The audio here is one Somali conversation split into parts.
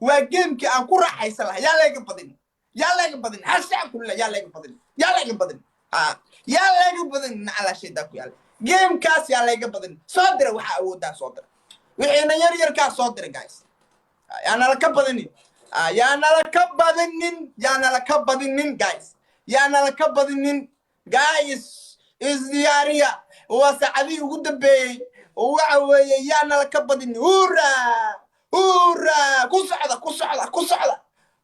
Waa gamekii aan ku raaxaysan lahaa. Yaa layga badin, yaa layga badin, hal shacab kulila, yaa layga badin, yaa layga badin, yaa layga badin. Nacalaa shaydaa ku yaala gamekaas, yaa layga badin. Soo dira waxaa awooddaa, soo dira wixiina yar yarkaa, soo dira guys. Yaa nala ka badinin, yaa nala ka badinin, yaa nala ka badinin guys, yaa nala ka badinin guys. Isdiyaariya, waa saacadihii ugu dambeeyey. Waxa weeye, yaa nala ka badinin. Hurra, hurra! Ku socda, ku socda, ku socda,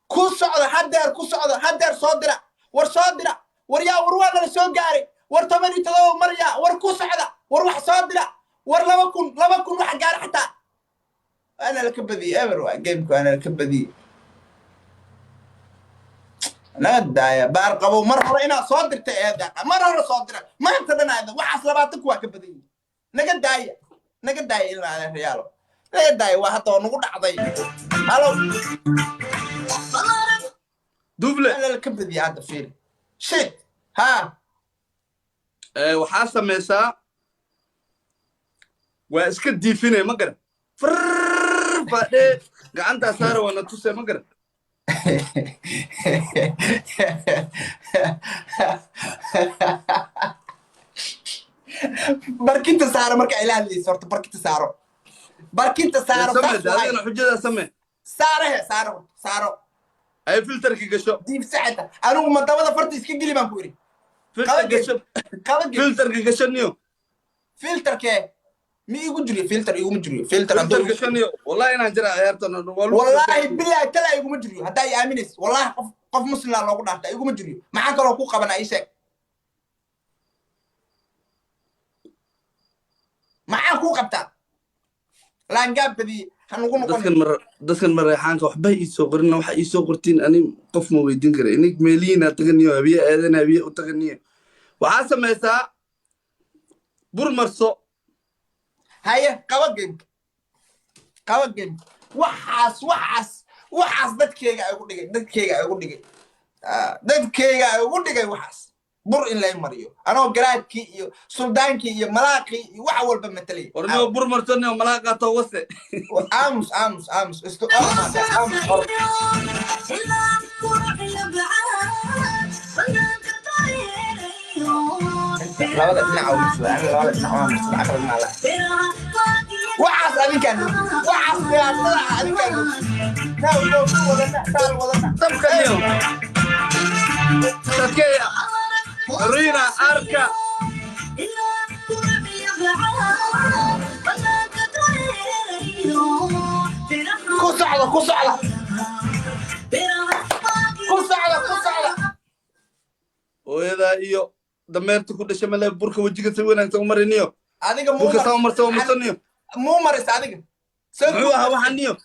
ku socda hadeer, ku socda hadeer. Soo dira, war soo dira, war yaa, war waa nala soo gaaray. War 17 marya, war ku socda, war wax soo dira, war 2000, 2000 wax gaara xataa. Waa nala ka badiyey, ever waa gameka, waa nala ka badiyey. Naga daaya baar qabow. Mar hore inaad soo dirta eedaqa, mar hore soo dira. Maanta dhan aada waxaas 20ku waa ka badan yihi. Naga daaya, naga daaya, ilma adeerayaalo, naga daaya. Waa hadda oo nagu dhacday. Halo. Duble. Waa nala ka badiyey hadda, fiiri, shit ha. Waxaa samaysaa, waa iska diifinay, ma garan? Frrrr fadhee, gacantaa saara, waana tusee, ma garan? Barkinta saaro marka ila hadlayso horta, barkinta saaro, barkinta saaro. Samee. Saas waay. Adigana xujadaa samee. Saarahe, saaro, saaro. Ay filterka gasho. Diibsa xita anigu ma dabada farta iska geli baan ku idhi. Filter Qaba gasho. Qaba geli. Filterka gasho niyo. Filterkee? Mi igu jiriyo filter, iguma jiriyo filter hadduu Filter gasho niyo, wallahi inaan jira ciyaartan waa lagu. Wallaahi bilahi tala iguma jiriyo haddaa i aaminaysa. Wallahi qof muslimaa loogu dhaarta, iguma jiriyo. Maxaa kaloo ku qabanaa? Ii sheeg, maxaa kuu qabtaa? Laangaab badiye ha nugu noqon. Dadkan mareexaanka waxba ii soo qorina. Waxa ii soo qortiin ani qof ma weydiin kara. Inig meelihiina taganiyo, habiye aadan, habiye u taganiyo. Waxaa samaysaa, bur marso. Haye, qaba gameka, qaba gameka. Waxaas dadkeyga ay ugu dhigay, dadkeyga ay ugu dhigay. Dadkeyga ay ugu dhigay waxaas, bur in lay mariyo anoo garaadkii iyo suldaankii iyo malaaqii iyo wax walba matalay. Warniyo, bur marso niyo, malaaqaato wase. Aamus, aamus, aamus, istu aamus, aamus. Labada dhinac oo marsada, aniga labada dhinac waa marsada, aqal maala. Waxaas adinkaan, waxaas dhibaatada ah adinkaan naa wadana saal wadana. Dabka niyo, dadkeeya riina arka. Ku socda, ku socda, ku socda, ku socda. Hooyadaa iyo dameerta ku dhashay male. Burka wejiga si wanaagsan u mariniyo. Adiga muu Burka saa marsa marsaniyo. Muu marisa adiga? See Muxuu ahaa waxaan niyo?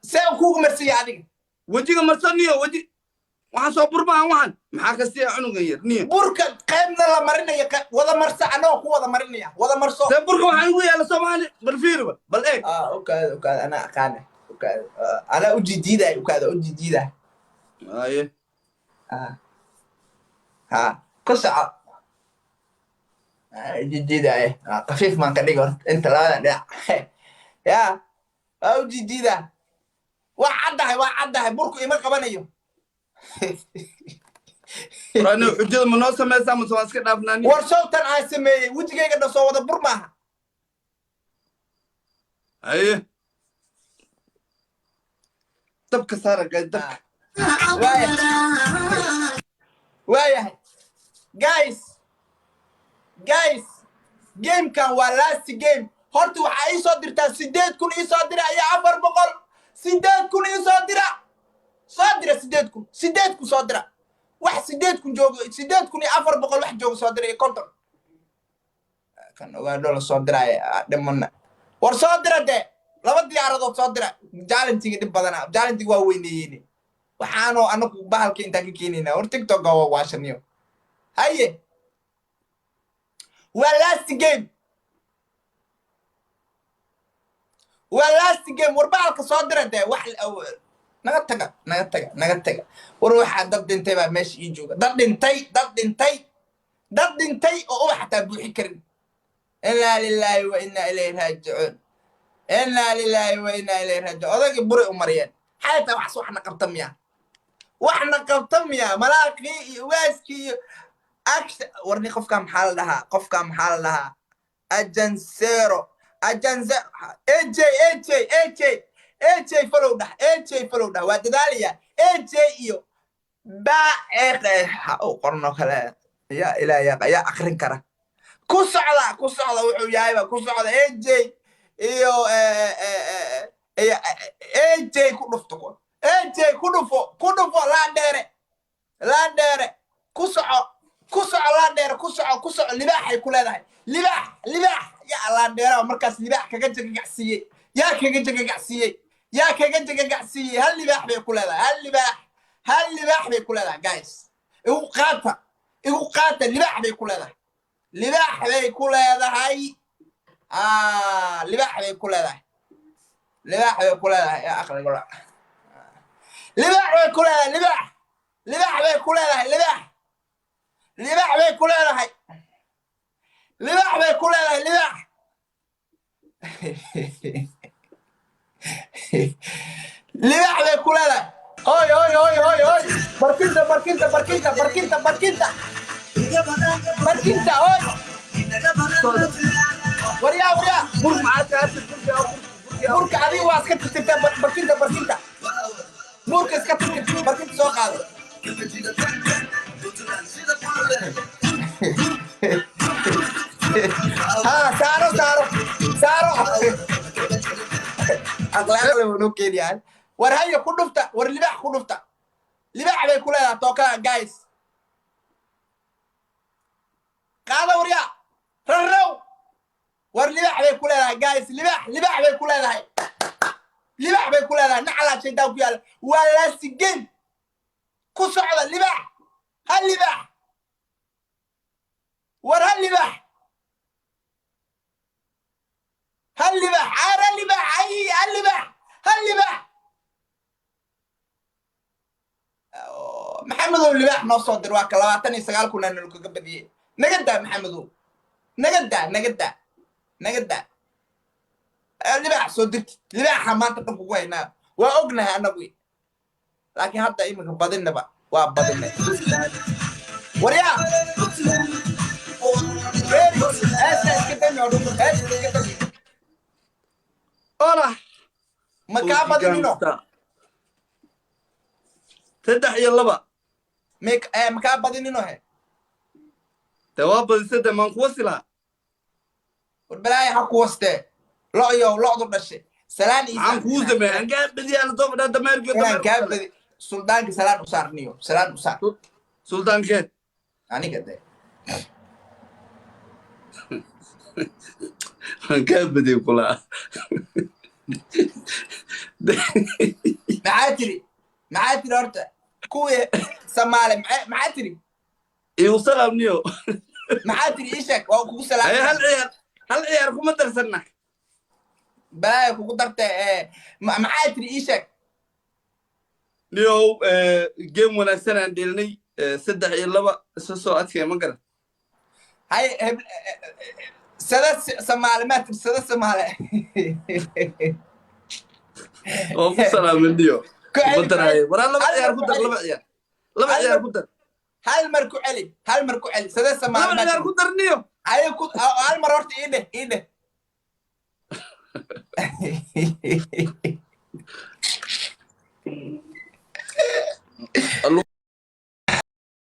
See kuugu marsiya adiga? Wejiga marsaniyo, weji waxaan soo bur maahan. Waxaan maxaa ka siiya cunugan yar niyo? Burka qaybna la marinaya, wada marsa, anagoo ku wada marinaya, wada marso. See burka waxaan ugu yaala Soomaali? Bal fiiriba, bal eeg. Ah, ukaada, ukaada, anaa aqaana, ukaada. Anaa ujijiiday, ukaada, ujijiiday. Aye. Ah, ha ku soco. Ujijiidaye. Khafiif maan ka dhigi horta inta labada dhinac. Ya waa ujijiidaa, waa caddahay, waa caddahay, burku ima qabanayo. War aniga xujada ma noo samaysaa mase waan iska dhaafnaa niyo? War showtan aan sameeyey wejigayga dhan soo wada bur maaha. Haye, dabka saara guys, dabka. Waayahay guys, guys, gamekan waa last game. Horta waxaa ii soo dirtaa 8000 ii soo dira iyo 400. 8000 ii soo dira, soo dira 8000, 8000 soo dira. Wax 8000 joogo, 8400 wax joogo soo dira iyo 50 kan ogaadho la soo diraya dhimana. War soo dira dee, laba diyaaradood soo dira. Challengega dhib badana, challengega waa weyneeyeen. Waxaanoo anagu bahalka intaan ka keenaynaa. War TikTok waa waashaniyo. Haye, waa last game, waa last game. War bahalka soo dira dee. Wax naga taga, naga taga, naga taga. War waxaa dad dhintay baa meesha ii jooga, dad dhintay, dad dhintay, dad dhintay oo ubax xataa buuxi karin. Inaa lilaahi wa inaa ilayhi raajicuun. Inaa lilaahi wa inaa ilayhi raajiun. Odagii buray u mariyeen. Xayta waxas waxna qabta miya? Waxna qabta miya? Malaaqii iyo ugaaskii iyo action. Warni, qofka maxaa la dhahaa? Qofka maxaa la dhahaa? Ajansero, ajanze, AJ, AJ, AJ, AJ, follow dhah. AJ, follow dhah. Waa dadaalaya AJ iyo ba ha u qorno kale. Ya ilaa ya yaa akrin kara. Ku socda, ku socda, wuxuu yahayba ku socda. AJ iyo iyo AJ ku dhufto, AJ ku dhufo, ku dhufo. Laandheere, laandheere, ku soco, ku soco, laandheere, ku soco, ku soco. Libaaxay ku leedahay, libaax, libaax. Ya laandheera markaas libaax kaga jagagacsiiyey, yaa kaga jagagacsiiyey, yaa kaga jagagacsiiyey. Hal libaax bay ku leedahay, hal libaax, hal libaax bay ku leedahay. Guys, igu qaata, igu qaata. Libaax bay ku leedahay, libaax bay ku leedahay. Libaax bay ku leedahay, libaax bay ku leedahay. Yaa aqliga, libaax bay ku leedahay, libaax, libaax bay ku leedahay, libaax, libaax bay ku leedahay, libaax bay ku leedahay, libaax, libaax bay ku leedahay. Hoy, hoy, hoy, hoy, hoy! Barkinta, barkinta, barkinta, barkinta, barkinta, barkinta, hoy! Waryaa, waryaa! Bur maxaa kaasi? Burka, burka. Burka adiga waa iska tirtirtaa. Barkinta, barkinta, burka iska tirtir, barkinta soo qaado. Ha saaro, saaro, saaro. Aqlaaqle buu noo keenyahay. War haya, ku dhufta. War libaax ku dhufta, libaax bay ku leedahay tookada. Guys, qaada. Waryaa, rarrow! War libaax bay ku leedahay, guys, libaax, libaax bay ku leedahay, libaax bay ku leedahay. Nacalaa shaydaan ku yaala. Waa laasigeen. Ku socda, libaax, hal libaax. War hal libaax, hal libaax, caar, hal libaax, ay, hal libaax, hal libaax. Maxamedow, libaax noo soo dir. Waa ka 29,000 aa nalo kaga badiyey. Naga daa, Maxamedow, naga daa, naga daa, naga daa. Libaax soo dirtid, libaaxa maanta dhan kugu haynaa. Waa ognahay annagu, laakiin hadda iminka badinaba waa badinay. Waryaa, very good. Heesta iska dami oo dhul, heesta iska dami. Olah. Ma kaa badinino? 3-2. Ma kaa badinino he? Dee waa badisay, dee maan kuwa silaa. War balaaya ha ku wastee, lo'yow, lo'du dhashay. Salaan ii Maxaan kuu sameeyay? Aan kaa badiyaa la soo fadhaa dameerkiyo. Inaan kaa Dameer. badi. Suldaanka salaan u saar niyo, salaan u saar. Suldaankeed? Aniga de. Waan kaa badiyay kulaa. Maxaa tiri? Maxaa tiri horta? Kuwii Samaale, maxaa tiri? Igu salaam niyo. Maxaa tiri? Ii sheeg, waa kugu Haye, salaamaya. Hal ciyaar, hal ciyaar kuma darsanna. Balaaya kugu darta. Maxaa tiri? Ii sheeg. Niyow, game wanaagsan aan dheelnay, 3-2 isa soo adkaya, ma garan. Hay sada Samaale, maa tiri sada Samaale? Oo ku salaamay niyo. Ku celi, Kuma ku daraaye. celi. Waraa, laba Hal ciyaar mar ku ku dar. celi. Laba ciyaar, laba Hal ciyaar mar ku dar. Hal mar ku celi, hal mar ku celi, sada Samaale. Laba Maa ciyaar tiri ku dar niyo. Haye, ku hal mar horta ii dheh, ii dheh.